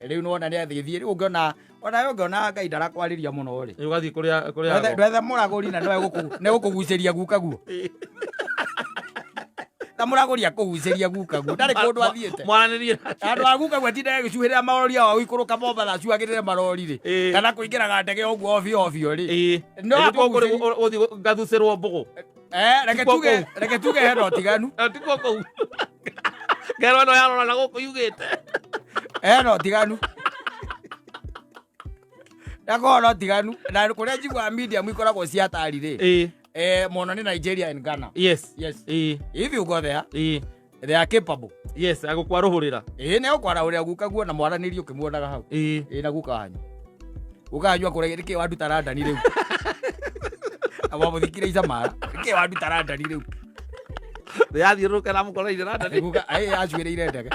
Rĩu nĩwona nĩ athĩthiĩ rĩu ũngĩona onawe ũngĩona Ngai ndarakwarĩria mũno rĩ, Ĩ, ũgathiĩ kũrĩa kũrĩa ndwethe ndwethe mũragũri na nĩegũkũgucĩria guka guo. Na mũragũri akũgucĩria guka guo ndarĩ kũndũ athiĩte. Mwaranĩrie nake. Andũ a guka guo atindaga agĩcuhĩrĩra marori ao agĩikũrũka Mombatha acuagĩrĩre marori rĩ, kana kũingĩraga ndege ũguo obio obio rĩ. No Ĩ, tikuo kũrĩ akũgucĩria- gũthiĩ ngathucĩrwo mbũgũ. Eh, reke Tikuo tuge kũu. reke tuge hena ũtiganu. Eh, tikuo kũu. Ngero ĩno yarora na gũkũ yugĩte. Hena ũtiganu. Ndakorwo na ũtiganu na kũrĩa njiguaga medium ikoragwo cia atari rĩ. Eh, mũno nĩ Nigeria and Ghana. Yes. If you go there, they are capable. Yes, agũkwarũhũrĩra. Ĩĩ nĩ ũkwarahũrĩra guka guo na mwaranĩrie ũkĩmuonaga hau. Ĩĩ na guka wanyu. Guka wanyu akũragia nĩkĩ wanduta London rĩu. Wamũthikire Isamara. Nĩkĩ wanduta London rĩu. Yathiũrũrũka na mũkoreire London. Guka ĩĩ acuĩrĩire ndege.